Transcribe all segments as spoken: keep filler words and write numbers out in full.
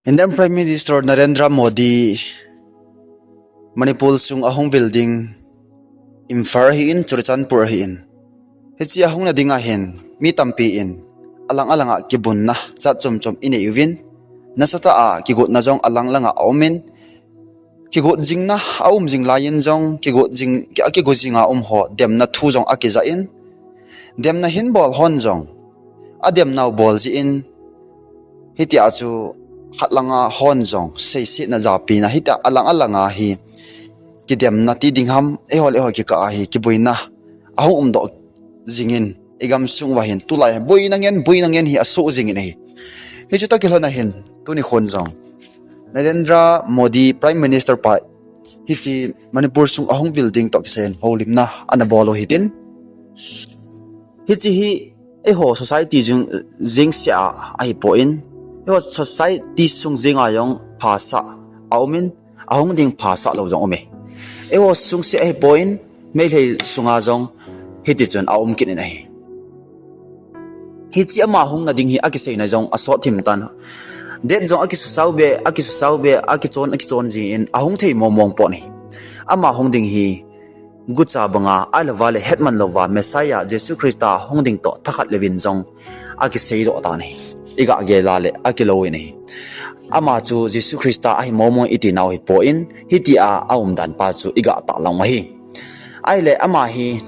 Indian Prime Minister Narendra Modi Manipur sung ahung vil ding Imphal ahin, Churachandpur ahin. Hiche ahung na dinga hin mi tampi in alang alanga kibunna chat chom chom inei uvin, nasatah a kigotna jong alang langa aumin, kigot jingna aum jing laiyin jong kigot jing, akigot jinga um ho demna thu jong akija in, demna hin bol hon jong ademnau bol jin, hitia chu khat langa hon jong seisetna japina hitia alang alanga hi kidemna ti ding ham, eiho le eiho kikah a hi kiboina ahung umdoh jingin, igam sung uva hin tulai boina ngen, boina ngen hi asoh jingin ahi. Hichu toh kilhon a hin tuni khon jong Narendra Modi Prime Minister pa hiche Manipur sung ahung vil ding toh kisai in houlimna ana bol u hitin. Hiche hi eiho society jing, jing sia ahipon, eiho society sung jinga jong phasah aumin, ahung ding phasah lou jong ume. Eiho sung sia ahipon, Meitei sunga jong hiti chun aum kit in ahi. Hiche ama hung na ding hi akiseina jong asot thim tan. Date jong akisusau be, akisusau be, akichon, akichon jin ahung thei mong mong pon ahi. Ama hung ding hi gucha banga, ahilouva le hetman louva Messiah Jesu Christa hung ding toh thakhat leuvin jong akisei doh tan ahi. Iga gel a le akilou in ahi. Ama chu Jesu Christa ahi mong mong iti nau hipon, hitia aum dan pa chu iga tah lang ahi. Ahile ama hi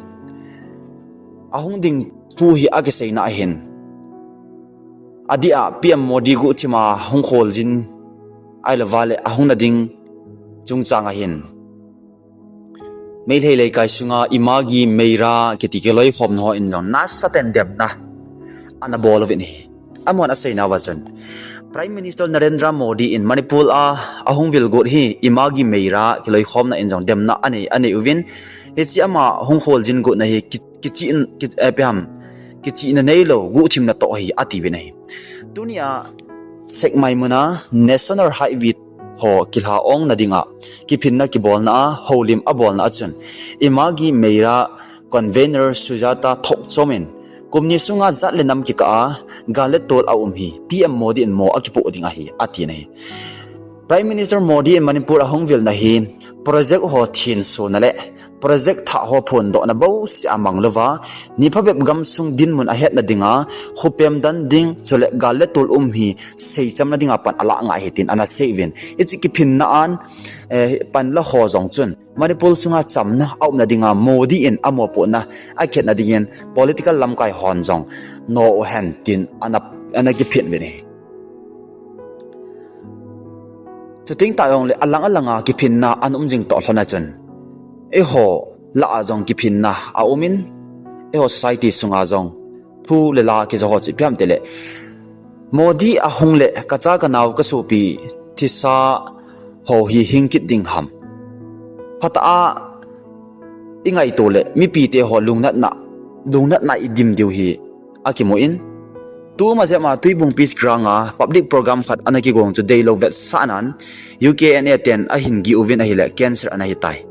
ahung ding thu hi akiseina ahin, adeh a P M Modi guhthima hung kholjin, ahilouva le ahung na ding chungchang ahin, Meitei leikai sunga Imagi Meira kiti kiloikhomna ho in jong nasatah in demna ana bol uvin ahi. Amahon aseina uva chun, Prime Minister Narendra Modi in Manipur a ahung vil got hi Imagi Meira kiloikhomna in jong demna anei, anei uvin, hiche ama hung kholjin gotna hi ki, kichih, ki, eh, ipi ham, kichihna neilou guhthimna toh ahi atiuvin ahi. Tunia Sekmai muna National Highway ho kilha ong na dinga kiphinna kibolna a houlim abolna a chun, Imagi Meira convener Sujata Thokchom in, kum ni sunga jat le nam kikah a gal le tol aum hi P M Modi in mo akipoh ding ahi, atin ahi. Prime Minister Modi in Manipur ahung vilna hi project ho thinsona le project thah ho phondohna bouseh amang louva, ni phabep gamsung dinmun ahetna dinga, khopem dan ding, chule gal le tol um hi seichamna dinga pan alah ngai ahi tin ana sei uvin. Hiche kiphinna an, eh, panla ho jong chun Manipur sunga chamna aumna dinga Modi in amopohna akhetna dingin political lamkai hon jong nou hen tin ana, ana kiphin uvin ahi. Chuting tah jongle alang alanga kiphinna ana um jing toh lhon a chun, eiho lah a jong kiphinna aumin, eiho society sunga jong thu le la kija ho chu ipi ham tile, Modi ahung le kacha kanao kasopi thisa ho hi hing kit ding ham, phatah a ingaito le mipite ho lungnatna, lungnatna idim diu hi akimun, tuma jep a Tuibung Peace Ground a public program khat ana kigong chu deilou vetsahnan U K N A ten ahin gih uvin ahile cancel ana hitai.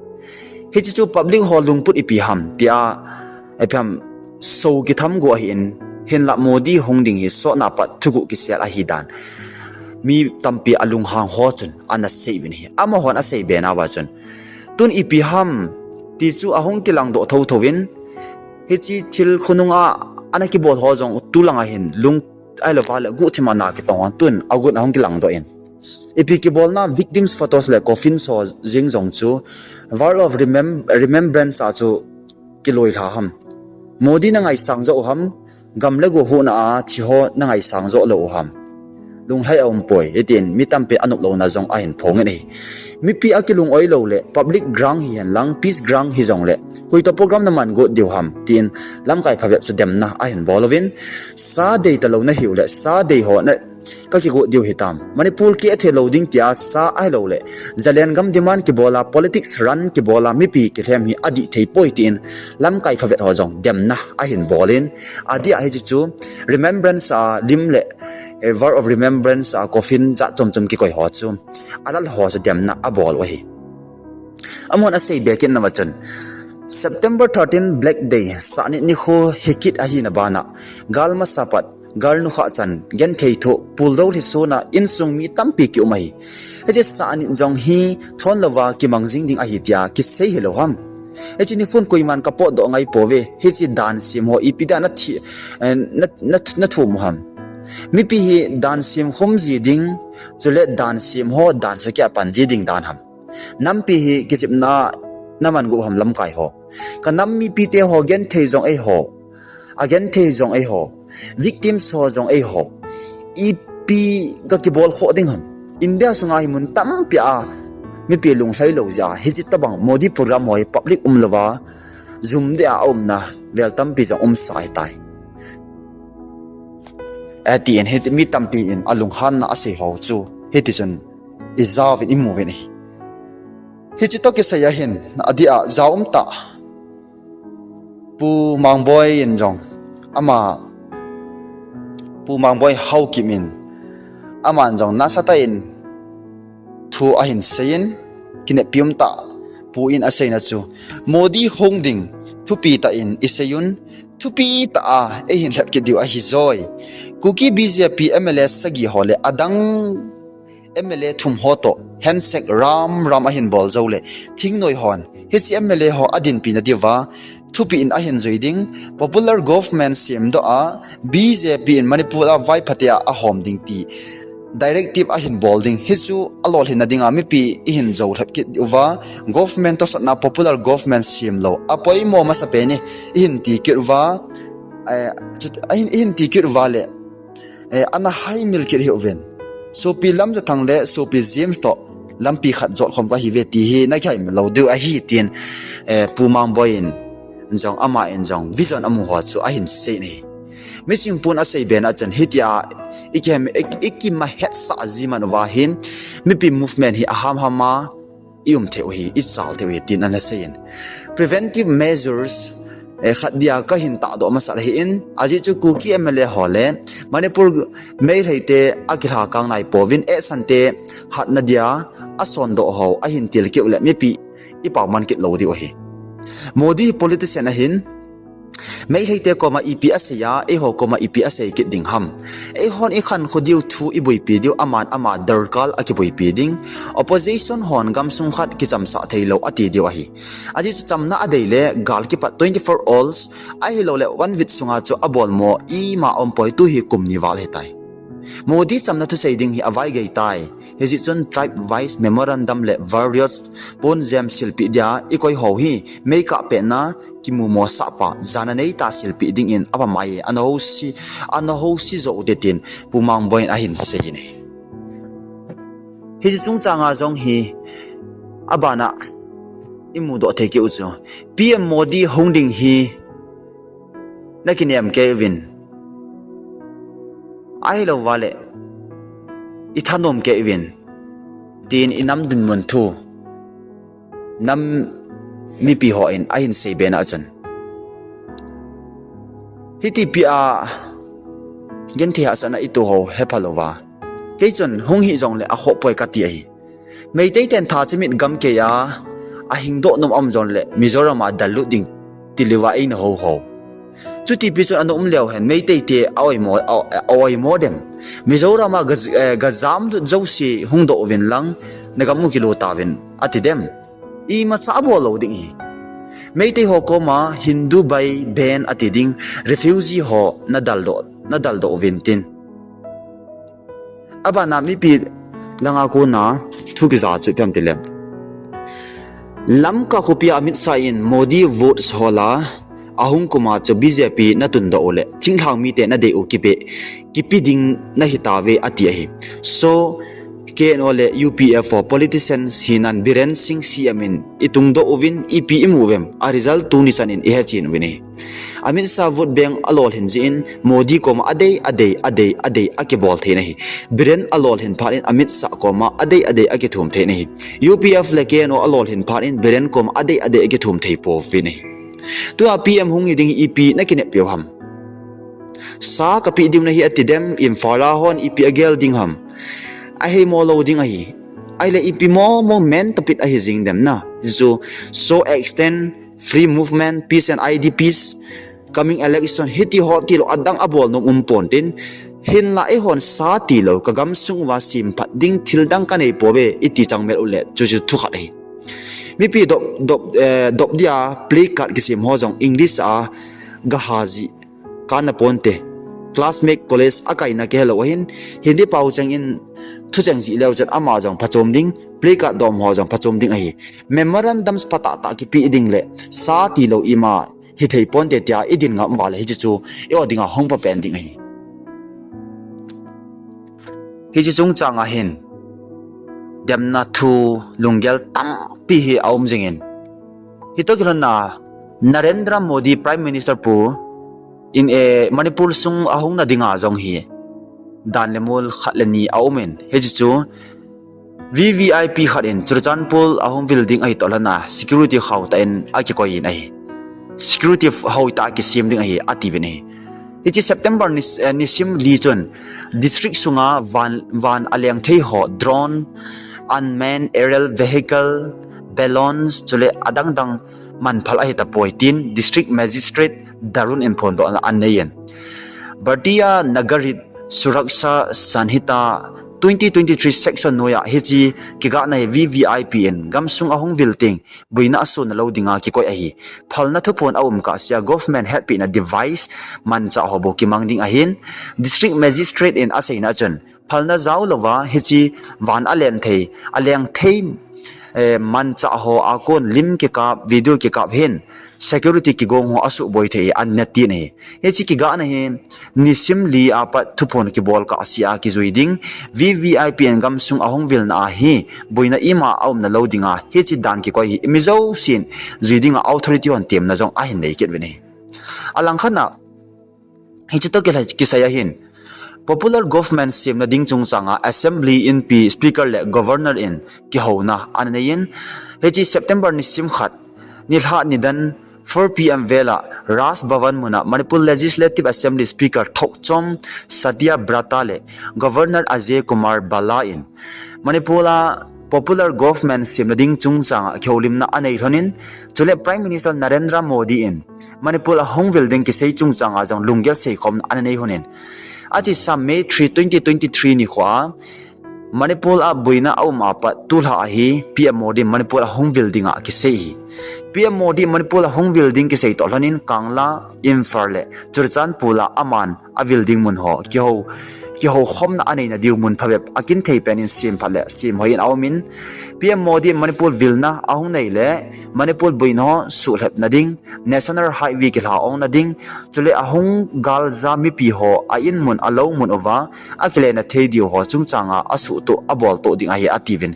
Hiche chu public ho lungput ipi ham tia, ipi ham, so kitham go ahin, hinlah Modi hung ding hi sotna pat thuguh kisel ahi dan mi tampi alunghang ho chun ana sei uvin ahi. Amahon asei be nauva chun, tun ipi ham ti chu ahung kilangdoh thotho in, hiche thil khonunga ana kibol ho jong tulanga hin lung, ahilouva le guhthima na kitong hon tun agun ahung kilangdoh in, ipi kibolna victims photos le coffin ho jeng jong chu Wall of Remem-, Remembrance a chu kiloilha ham, Modi na ngaisang joh u ham, gam le go huhna a thi ho na ngaisang joh lou u ham, lunglhai aumpoi, hitin mi tampi anop louna jong ahin phong in ahi. Mipi akilung-oi lou le public ground hihen lang, peace ground hijongle, koi toh program naman got diu ham tin lamkai phabep chu demna ahin bol uvin, sa dei talou nahiu le sa dei ho na kakigot diu hitam, Manipur kiathei lou ding tia sa ahilou le zalen gam demand kibola, politics run kibola mipi kilhem hi adih thei poi tin lamkai phabep ho jong demna ahin bol in, adeh a hiche chu Remembrance a lim le, eh, Wall of Remembrance a coffin jat chom chom kikoi ho chu alal ho chu demna abol u ahi. Amahon asei be kit nauva chun, September thirteen Black Day, Sahnit nikho hikit ahina bana, gal masa pat Gal nu kha chan, genthei thu, pul dou hi suna, insung mi tampi ki um ahi. Hiche sa anit jong hi, thon lova kimang jing ding ahi tia, kisei hi lo ham. Hiche ni phun koiman ka potdoh ngai pove, hiche dan sim ho ipi dia na thi, eh, na, na, na thum u ham. Mipi hi dan sim khum ji ding, chule dan sim ho, dan su kia pan ji ding dan ham. Nampi hi kichepna na man gu ham lamkai ho. Ka nam mipite ho genthei jong ei ho. A genthei jong ei ho. Victims ho jong ei ho. Ipi ka kibol kho ding ham. India sunga hi mun tampi a mipi lunglhai lo jia. Hiche tabang Modi program ho hi public um lova. Jum dia a umna vel tampi jong um sa hi tai. Ati in hiti mi tampi in a lunghanna a sei ho chu. Hiti chun i jaovin i muvin ahi. Hiche toh kisai a hin, adia jao um tah. Pu Mangboi in jong, ama, Pu Mangboi Haokip in, aman jong nasatah in, thu ahin seiyin, kineppi um tah, pu in aseina chu. Modi hung ding, thupi tah in i seiyun, thupi tah a, eihin lhep kit diu ahi joi. Kuki B J P M L A sagi ho le adang M L A thum ho toh, handshake ram ram ahin bol jou le, thingnoi hon, hiche M L A ho adinpi na diuva, thupi in ahin jui ding, popular government semdoh a, B J P in Manipur a vaiphatea ahom ding ti, directive ahin bol ding, hichu alolhinna dinga mipi ihin jou lhep kit uva, government tohsotna popular government sem lou, apoimo masapen e, ihin ti kit uva, eh, chut-, ihin, ihin ti kit uva le, eh, ana haimil kit hih uvin. Sopi Lamjathang le Sopi James toh lampi khat jot khom kahiuve ti hi na kihaimil lou diu ahi tin, eh, Pu Mangboi in jong ama in jong vision amu ho chu ahin sei in ahi. Miching pun asei bena chun hitia i kihem, i, i kimahet sah ji man uva hin mipi movement hi aham ham a i um thei u hi, i chal thei u hi, tin ana seiyin. Preventive measures, eh, khat dia kahin tahdoh masa ahin, ajeh chu Kuki M L A ho le Manipur Meitei te akilhakang nai pouvin, eh, sante hatna dia asondoh ho ahin tilkeu le mipi i paman kit lou diu ahi. Modi politician ahin, Meitei te koma ipi asei a, eiho koma ipi asei kit ding ham. Eihon i khankho diu thu i boipi diu aman ama darkal a kiboipi ding. Opposition hon gamsung khat kichamsah thei lou ati diu ahi. Ajeh chu chamna adei le gal kipat twenty-four hours ahilou le one week sunga chu abolmo ima umpoi tu hi kum ni val hitai. Modi chamna thusei ding hi avaigei tai. Hijeh chun tribe wise memorandum le various pon jem silpeh dia i koi ho hi meikah pehna kimumo sahpa jana neita silpeh dingin apha mai e, ana house, ana house jou u te tin Pu Mangboi in ahin seiyin ahi. Hiche chungchanga jong hi abana i mudoh thei keu chu P M Modi hung ding hi na kinem kei uvin. Ahilou vale, i thanom kei uvin, tin i nam dinmun thu, nam mipi hon ahin sei bena chun. Hitipi a genthei hahsatna i toh ho hepha louva. Kei chun hung hi jongle akhoh poi kati ahi. Meitei ten tha chimit gam kei a, ahingdoh nom aum jongle Mizoram a dallut ding ti leuva eina hou hou. Chutipi chun ana um leu hen, Meitei te a oimo, a, a oimo dem. Mizoram a ga, eh, ga jamlut jouse hungdoh uvin lang, na gam u kilo tauvin, ati dem. Imacha abol lou ding ahi. Meitei ho koma Hindu bai ben ati ding, refugee ho na daldoh, na daldoh uvin tin. Abana mipi langa kona thu kija chu ipi ham tile, Lamka khopi a Amit Shah in Modi votes hola ahung kuma chu B J P na tundoh u le thinglhang mite na dei u kipe, kipe ding na hitauve ati ahi. So, K N O le U P F ho politicians hinan Biren Singh C M in i tungdoh uvin ipi i mu uvem, a result tuni chan in i hechen uvin ahi. Amit Shah vote bank alolhin jeh in Modi koma adei, adei, adei, adei akibol thei in ahi. Biren alolhin phat in Amit Shah koma adei, adei akithum thei in ahi. U P F le K N O alolhin phat in Biren koma adei, adei akithum thei pouvin ahi. Tua P M hung hi ding ipi na kinep piu ham. Sa kapeh diu nahi ati dem, Imphal a hon ipi agel ding ham. Aheimo lou ding ahi. Ahile ipi momo men tapit ahi jing dem na. Chu, so extend free movement, peace and I D Ps, coming election hiti ho tilou adang abol nom um ponte, hinlah eihon sa tilou ka gamsung uva semphat ding thil dang kanei pouve iti chang mel uleh chu chu thu khat ahi. Mipi dop, dop, eh, dop dia placard kisem ho jong English a gaha ji kana ponte. Classmate college a kaina kihelou ahin, Hindi pao cheng in thu cheng ji leu chun ama jong phachom ding, placard dom ho jong phachom ding ahi. Memorandums phatah tah kipe ding le sa tilou ima hithei ponte tia idin ngam uva le hiche chu eiho dinga hung pha pen ding ahi. Hiche chungchang a hin demna thu lunggel tampi hi aum jingin, hitoh kilhonna Narendra Modi Prime Minister pu in, eh, Manipur sung ahung na dinga jong hi dan le mol khat le ni aumin, hiche chu V V I P khat in Churachandpur ahung vil ding ahi toh lhona security khauh tah in akikoi in ahi. Security khauh tah a kisem ding ahi atiuvin ahi. Hiche September ni, eh, nisim li chun district sunga van, van aleng thei ho, drone, unmanned aerial vehicle, balloons, chule adang dang manphal ahi tapoi tin District Magistrate Darun in phondohna anei in. Bharatiya Nagarik Suraksha Sanhita twenty twenty-three section noiya hiche kigahna hi V V I P in gamsung ahung vil teng boina asoh nalou dinga kikoi ahi. Phalna thuphon aum kahsea government hetpehna device manchah ho bou kimang ding ahin, District Magistrate in aseina chun phalna jao louva hiche van alen thei, aleng thei, eh, manchah ho a kon lim kikap, video kikap hin security kigong ho asuboi thei ahi tina ahi. Hiche kigahna hi nisim li apat thuphon kibol kahsea kijui ding, V V I P in gamsung ahung vilna a hi boina ima aum nalou dinga hiche dan kikoi hi mi jousen jui dinga authority hon temna jong ahin nei kit uvin ahi. Alangkhat a hiche toh kilhai kisai ahin popular government semna ding chungchanga Assembly inpi Speaker le Governor in kihouna ananei in, hiche September nisim khat nilhah nidan four P M vela Raj Bhavan muna Manipur Legislative Assembly Speaker Thokchom Satyabrata le Governor Ajay Kumar Bhalla in Manipur a popular government semna ding chungchanga kihoulimna anei lhonin, chule Prime Minister Narendra Modi in Manipur ahung vil ding kisei chungchanga jong lunggel seikhomna ananei lhonin, achesa May three, twenty twenty-three nikhoa Manipur a boina aum apat tulha a hi P M Modi Manipur ahung vil dinga kisei ahi. P M Modi Manipur ahung vil ding kisei toh lhonin Kangla, Imphal le Churachandpur a aman avil ding mun ho kihou, kihoukhomna aneina diu mun phabep akinthei penin semphat le semhoi in aumin, P M Modi Manipur vilna ahung nei le Manipur boina ho suhlhepna ding, National Highway kilha ongna ding, chule ahung galja mipi ho a in mun alou mun uva akilena thei diu ho chungchanga asuhtoh aboltoh ding ahi atiuvin.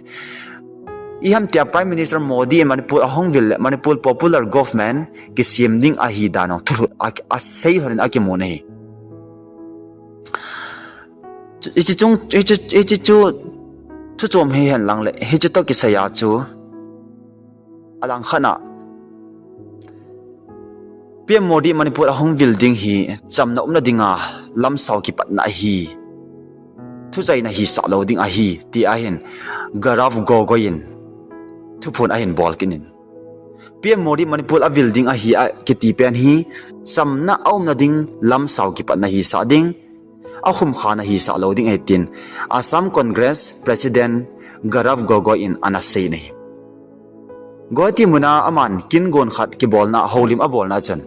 Iham tia Prime Minister Modi in Manipur ahung vil le Manipur popular government kisem ding ahi dan jong thulhut a, asei lhonin akimun ahi. Chu, hiche chung, hiche, hiche chu thuchom hihen lang le hiche toh kisaiya chu alangkhat a P M Modi Manipur ahung vil ding hi chamna umna dinga lamsao kipatna ahi, thuchaina hisah lou ding ahi ti ahin Gaurav Gogoi in thuphon ahin bol kit in, P M Modi Manipur avil ding ahi akiti pen hi chamna aumna ding lamsao kipatna hisah ding, akhumkhana hisah lou ding ahi tin Assam Congress President Gaurav Gogoi in anasei in ahi. Guwahati muna aman kin gon khat kibolna, houlim abolna chun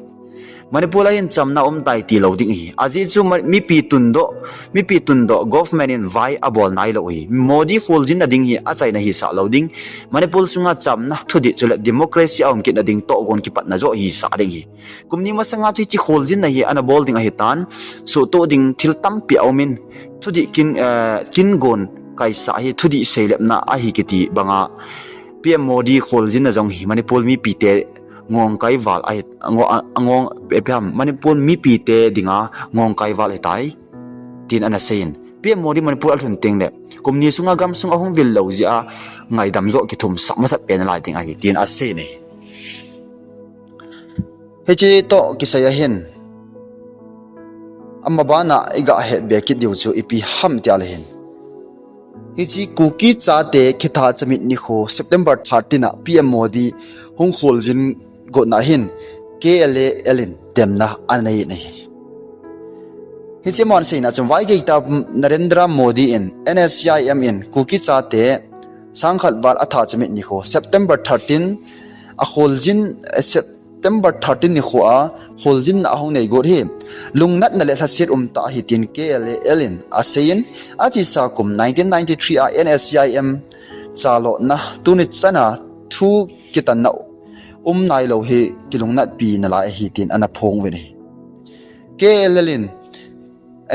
Manipur a hin chamna umtai tilou ding ahi. Ajeh chu ma-, mipi tundoh, mipi tundoh government in vai abol nailou ahi. Modi kholjinna ding hi achaina hisah lou ding. Manipur sunga chamna, thudih chule democracy aum kitna ding tohgon kipatna joh hisah ding ahi. Kum ni masanga chu hiche kholjinna hi ana bol ding ahitan, suhtoh ding thil tampi aumin, thudih kin, eh, kin gon kaisah hi thudih seilepna ahi kiti banga P M Modi kholjinna jong hi Manipur mipite ngongkai val ahi, ngo-, a, ngong, eipiham, Manipur mipite dinga ngongkai val ahitai tin anaseiyin, P M Modi Manipur alhun tengle kum ni sunga gamsung ahung vil lou jeh a ngaidam joh kithumsah masat pen alai ding ahi tin aseiyin ahi. Hiche toh kisai ahin, ama bana igah hetbe kit diu chu ipi ham tile hin, hiche Kuki chate kitha chamit nikho September thirteen a P M Modi hung kholjin gotna hin K L A L in demna anei in ahi. Hiche mun seina chun vaigei tah Narendra Modi in N S C I M in Kuki chate sangkhat val a tha chomit nikho September thirteen a kholjin, eh, September thirteen nikho a kholjin a hung nei got hi lungnatna le lhaset um tah ahi tin K L A L in asei in, achesa kum nineteen ninety-three a N S C I M chalona tuni chana thu kitanna um nailou hi kilungnatpi nalai ahi tin ana phong uvin ahi. K L A L in,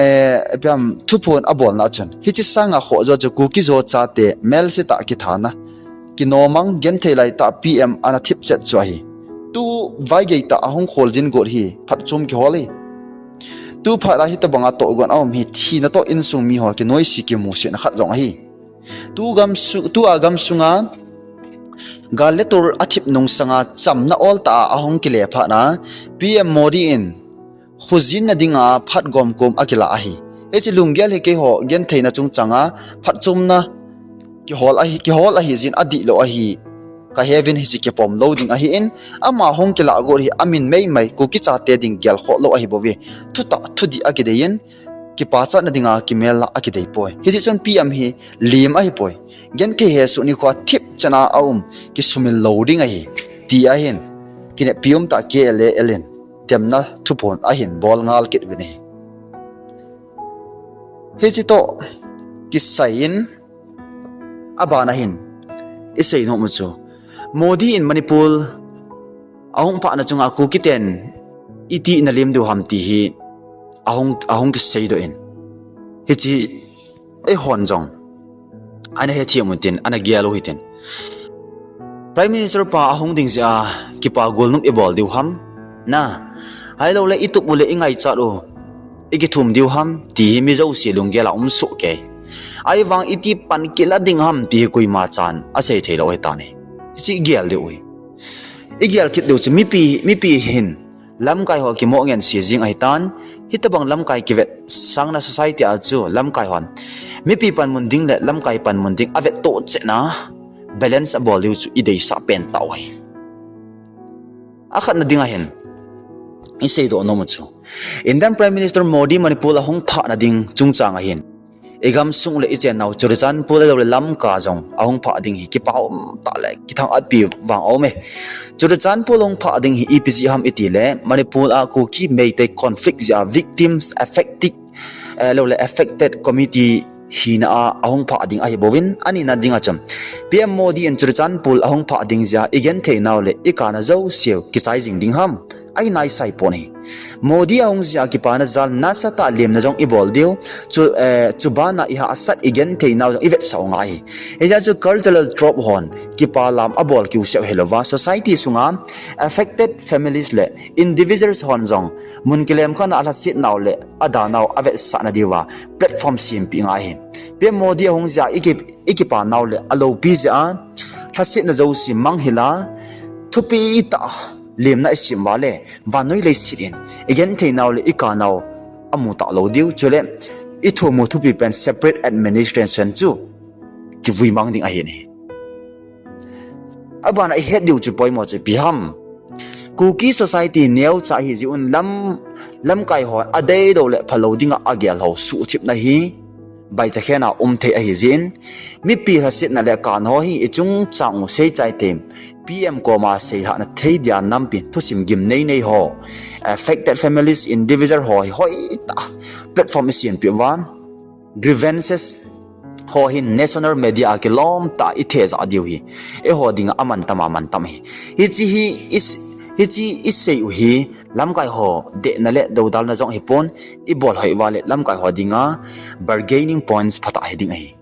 eh, ipi ham thuphon abolna chun hiche sanga khoh jo chu Kuki-Zo chate melsetah a kithana kinomang genthei laitah P M ana thipchet chu ahi. Tu vaigei tah a hung kholjin got hi phatchom kihol ahi. Tu phat a hitobanga tohgon aum hi thina toh insung miho kinoise kimusetna khat jong ahi. Tu gamsu-, tua gamsunga gal le tol athip nungsanga chamna oltah a ahung kile phatna P M Modi in khojinna dinga phatgom kom akilah ahi. Hiche lunggel hi keiho gentheina chungchanga phatchomna kihol ahi, kihol ahi jeh in adihlou ahi kaheuvin hiche kipom lou ding ahin, ama hung kilah got hi amin meimai Kuki chate ding gelkhoh lou ahi bouve. Thutah thudih akidei in, kipachatna dinga kimel la akidei poi. Hijeh chun P M hi lem ahipoi. Genthei hesoh nikho a thipchan a aum kisumil lou ding ahi, ti ahin, kineppi umtah K L A L in demna thuphon ahin bol ngal kit uvin ahi. Hiche toh kisai in, abana hin isei nom u chu Modi in Manipur ahung phahna chunga Kuki ten iti ana lem diu ham ti hi ahung, ahung kiseidoh in, hiche eihon jong ana hethem u hitin, ana gel u hitin. Prime Minister pa ahung ding jeh a kipa golnop ibol diu ham, na, ahiloule itup u le ingaichat u ikithum diu ham ti hi mi jouse lunggel a um sohkei. Ahivang iti pan kila ding ham ti hi koima chan asei theilou ahitan ahi. Hiche igel diu ahi. Igel kit diu chu mipi, mipi hin lamkai ho kimo ngense jing ahitan, hitobang lamkai kivetsahna society a chu lamkai hon mipi panmun ding le lamkai panmun ding avettoh chehna balance abol diu chu ideisah pen tau ahi. Akhatna dinga hin iseidoh nom u chu Indian Prime Minister Modi Manipur ahung phahna ding chungchang ahin, igamsung le ichennau Churachandpur ahiloule Lamka jong ahung phah ding hi kipa umtah le kithang-atpi vang aume. Churachandpur ahung phah ding hi ipi jeh ham itile Manipur a Kuki Meitei conflict jeh a victims affected, eh, loule affected community hina a ahung phah ding ahibouvin, anina dinga chun P M Modi in Churachandpur ahung phah ding jeh a igentheinau le ikana jouseu kichai jing ding ham, ahinaisaipon ahi. Modi ahung jeh a kipana jal nasatah lemna jong ibol diu, chu, eh, chubana ihahsat igentheinau jong ivetsah u ngai ahi. Hijeh a chu cultural troop hon kipa lam abol kiuseu hilouva society sunga affected families le individuals hon jong mun kilemkhatna a lhasetnau le adanau avetsahna diuva platform sempeh ngai ahi. P M Modi ahung jeh a iki, ikipanau le aloupi jeh a lhasetna jouse manghil a, thupitah lemna isem uva le vannoi leiset in igentheinau le ikanau amu talou diu, chule ithum u thupi pen separate administration chu kivuimang ding ahi. Abana ihet diu chu poimo chu ipi ham, Kuki society neocha ahijeh un lam, lamkai hon adeilou le phalou dinga agel ho suhthipna hi baichakhen a um thei ahijeh in, mipi lhasetna le kan ho hi ichungchang u seichai tein P M koma seilhahna thei dia nampi thusim gimnei nei ho, affected families, individual ho hi hoitah platform isempeh uva, grievances ho hin national media a kilomtah a ithejah diu hi eiho dinga amantam a mantam ahi. Hiche hi is-, hiche isei u hi lamkai ho dehna le doudalna jong hipon, ibol hoi uva le lamkai ho dinga bargaining points phatah hiding ahi.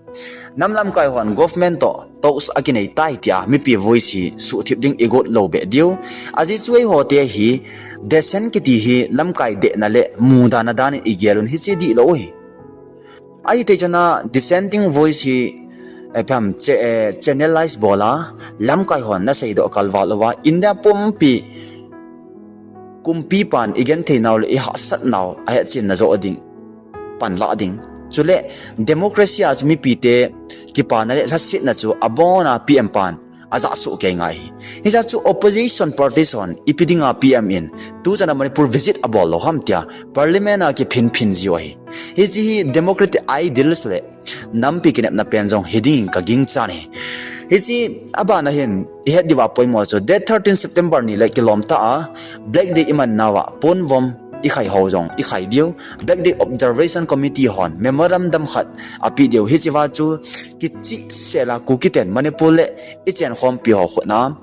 Nam lamkai hon government toh talks akinei tai tia mipi voice hi suhthip ding igot lou beh diu. Ajeh chu eihote hi dissent kiti hi lamkai dehna le mudana danin igel un hiche dihlou ahi. Ahithei chana dissenting voice hi, eh, ipi ham, cha-, eh, channelize bol a, lamkai hon naseidoh kalval uva India pumpi kumpipan igentheinau le ihahsatnau ahetchenna joh ding, panlah ding, chule democracy a chu mipite kipana le lhasetna chu abona P M pan ajah soh kei ngai ahi. Hiche chu opposition parties hon ipi dinga P M in tuchan a Manipur visit abol lou ham tia Parliament a kiphin phin jiu ahi. Hiche hi democratic ideals le nampi kinepna pen jong hiding in kagingchan ahi. Hiche abana hin ihet diuva poimo chu date thirteen September ni le kilom tah a Black Day iman nauva ponvom ikhai ho jong ikhai diu. Black Day Observation Committee hon memorandum khat apeh diu. Hichea chu kichihsel a Kuki ten Manipur le ichenkhompi ho khutna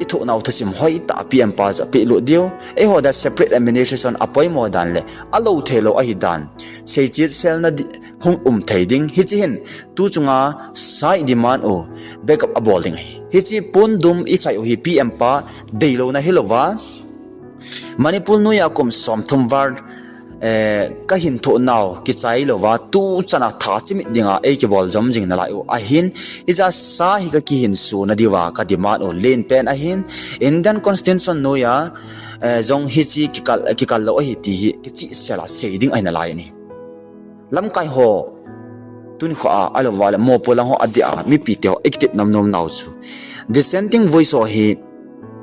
ithoh nau thusim hoitah P M pa chu apeh lut diu. Eiho dia separate administration apoimo dan le alou theilou ahi dan seichihselna hung um thei ding. Hiche hin tuchunga side demand u backup abol ding ahi. Hiche pondum ikhai u hi P M pa deilouna hilouva Manipur noiya kum somthum val kahin thoh nau kichai louva tuchan a tha chimit dinga eikibol jom jing nalai u ahin, hiche sa hi kakihinso na diuva kademand u lenpen ahin, Indian Constitution noiya jong hiche kikal lou ahi ti hi kichihsel a sei ding ahi nalai in ahi. Lamkai ho tunikho a ahilouva le mopo lang ho adeh a mipite ho ikitep nomnom nau chu dissenting voice ho hi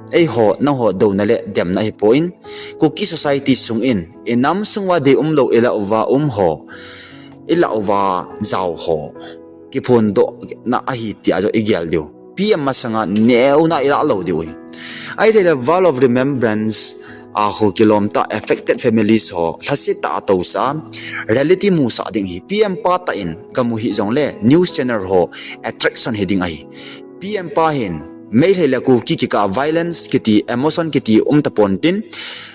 eiho nangho douna le demna ahipoi, Kuki society sung in inam sung uva deium lou ilah uva um ho, ilah uva jao ho kiphondohna ahi tia jong igel diu. P M masanga neona ilah lou diu ahi. Ahithei le Wall of Remembrance a khu kilom tah affected families ho lhasetah a tousah reality musah ding ahi. P M pa tah in gamu hih jongle news channel ho attraction hiding ahi. P M pa hin Meitei le Kuki kikah violence kiti, emotion kiti um tapon tin,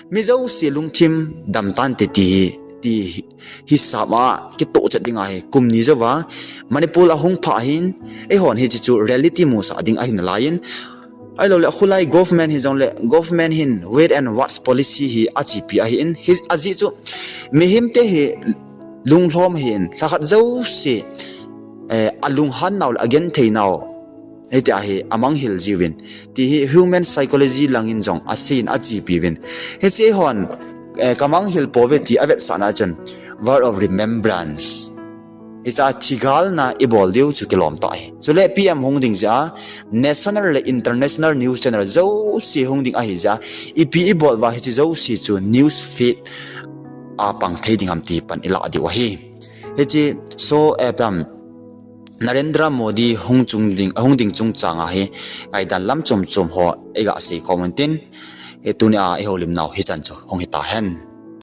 mi jouse lungthim damtante ti hi, ti hisap a kitohchet ding ahi. Kum ni jouva Manipur ahung phah hin eihon hiche chu reality musah ding ahi nalai in, ahiloule akhulai government hijongle government hin wait and watch policy hi achepi ahin, ajeh chu mihemte hi lunglhom hin lhakhat jouse alunghan nau le agenthei nau hitia hi amanghil jiuvin ti hi human psychology langin jong aseiyin achepiuvin. Hiche hon kamanghil pouve ti avetsahna chun Wall of Remembrance, hiche a thigalna ibol diu chu kilom tah ahi. Chule P M hung ding jeh a national le international news channel jouse hung ding ahi jeh a, ipi ibol uva hiche jouse chu news feed a pang thei ding ham ti pan ilah diu ahi. Hiche so, eh, P M Narendra Modi hung ding chungchang a hi ngaidan lam chom chom ho iga seikhom untin, tunia ihoulimnau hichan chu hung hitahen.